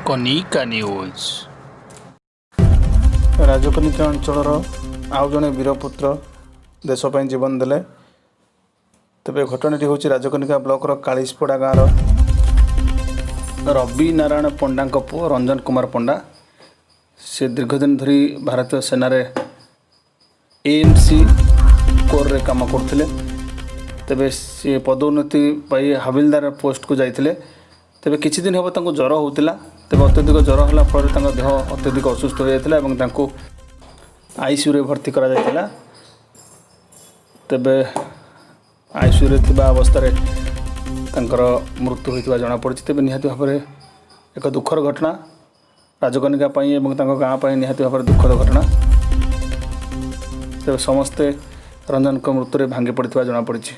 Kanika news. Rajkanika ଅଞ୍ଚଳର ଆଉ ଜଣେ ବୀରପୁତ୍ର ଦେଶ ପାଇଁ ଜୀବନ ଦେଲେ। ତେବେ ଘଟଣାଟି ହେଉଛି ରାଜକନିକା ବ୍ଲକର କାଳିଶପଡ଼ା ଗାଁର ରବି ନାରାୟଣ ପଣ୍ଡାଙ୍କ ପୁଅ ରଞ୍ଜନ କୁମାର ପଣ୍ଡା। ସେ ଦୀର୍ଘଦିନ ଧରି ଭାରତୀୟ ସେନାରେ ଏଏମ୍ସି କୋର୍ରେ କାମ କରୁଥିଲେ। ତେବେ ସେ ପଦୋନ୍ନତି ପାଇ ହାବିଲଦାର ପୋଷ୍ଟକୁ ଯାଇଥିଲେ। ତେବେ କିଛି ଦିନ ହେବ ତାଙ୍କୁ ଜ୍ୱର ହେଉଥିଲା। ତେବେ ଅତ୍ୟଧିକ ଜ୍ୱର ହେଲା ଫଳରେ ତାଙ୍କ ଦେହ ଅତ୍ୟଧିକ ଅସୁସ୍ଥ ହୋଇଯାଇଥିଲା ଏବଂ ତାଙ୍କୁ ଆଇସିୟୁରେ ଭର୍ତ୍ତି କରାଯାଇଥିଲା। ତେବେ ଆଇସିୟୁରେ ଥିବା ଅବସ୍ଥାରେ ତାଙ୍କର ମୃତ୍ୟୁ ହୋଇଥିବା ଜଣାପଡ଼ିଛି। ତେବେ ନିହାତି ଭାବରେ ଏକ ଦୁଃଖର ଘଟଣା ରାଜକନିକା ପାଇଁ ଏବଂ ତାଙ୍କ ଗାଁ ପାଇଁ, ନିହାତି ଭାବରେ ଦୁଃଖଦ ଘଟଣା। ତେବେ ସମସ୍ତେ ରଞ୍ଜନଙ୍କ ମୃତ୍ୟୁରେ ଭାଙ୍ଗି ପଡ଼ିଥିବା ଜଣାପଡ଼ିଛି।